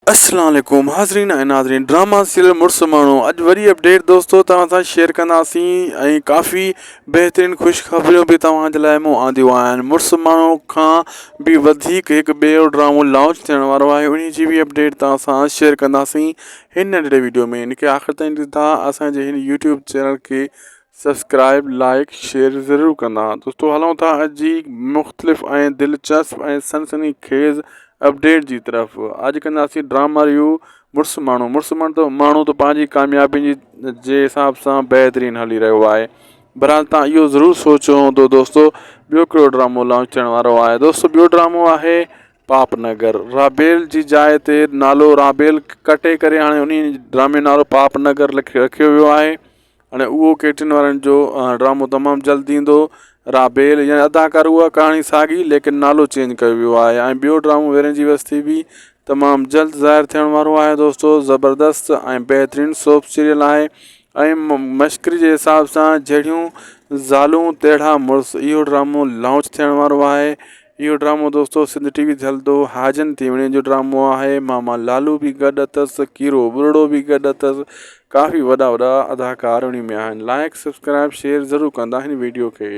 السلام عليڪم حاضرين ۽ ناظرين ڊراما سيريل مڙس ماڻهو اڄ وري اپڊيٽ دوستو توهان سان شيئر ڪنداسين ۽ ڪافي بهترين خوشخبريون به توهان جي لاء مون آنديون آهن مڙس ماڻهو کان به وڌيڪ هڪ ٻيو ڊرامو لانچ ٿيڻ وارو آهي انهي جي به اپڊيٽ توهان سان شيئر ڪنداسين هن ننڍڙي ويڊيو ۾ ان کي آخر تائين ڏسندا اسان جي هن يوٽيوب چينل کي سبسڪرائب لائڪ شيئر ضرور ڪندا دوستو هلون ٿا اڄ جي مختلف ۽ دلچسپ ۽ سنسني خيز اپڊيٽ جي طرف اڄ ڪنداسين ڊراما ريويو مڙس ماڻهو مڙس ماڻهو ته پنهنجي ڪاميابي جي حساب سان بهترين هلي رهيو آهي بهرحال تان اهو ضرور سوچيو هوندو دوستو ٻيو ڪهڙو ڊرامو لانچ ٿيڻ وارو آهي دوستو ٻيو ڊرامو آهي پاپ نگر رابيل جي جاء تي نالو رابيل ڪٽي ڪري هاڻي انهي ڊرامي نالو پاپ نگر رکيو ويو آهي هاڻي اهو ڪيٽن وارن جو ڊرامو تمام جلد ايندو رابيل يعني اداڪار اها ڪهاڻي ساڳي ليڪن نالو چينج ڪيو ويو آهي ۽ ٻيو ڊرامو ويرن جي وستي به تمام جلد ظاهر ٿيڻ وارو آهي دوستو زبردست ۽ بهترين سوپ سيريل آهي ۽ مشڪري جي حساب سان جهڙيون زالون تهڙا مڙس اهو ڊرامو لانچ ٿيڻ وارو آهي اهو ڊرامو دوستو سنڌ ٽي وي تي هلندو حاجن تيوڻي جو ڊرامو آهي ماما لالو به گڏ اٿس ڪيرو ٻرڙو به گڏ اٿس ڪافي وڏا وڏا اداڪار انهي ۾ آهن لائڪ سبسڪرائب شيئر ضرور ڪندا هن ويڊيو کي.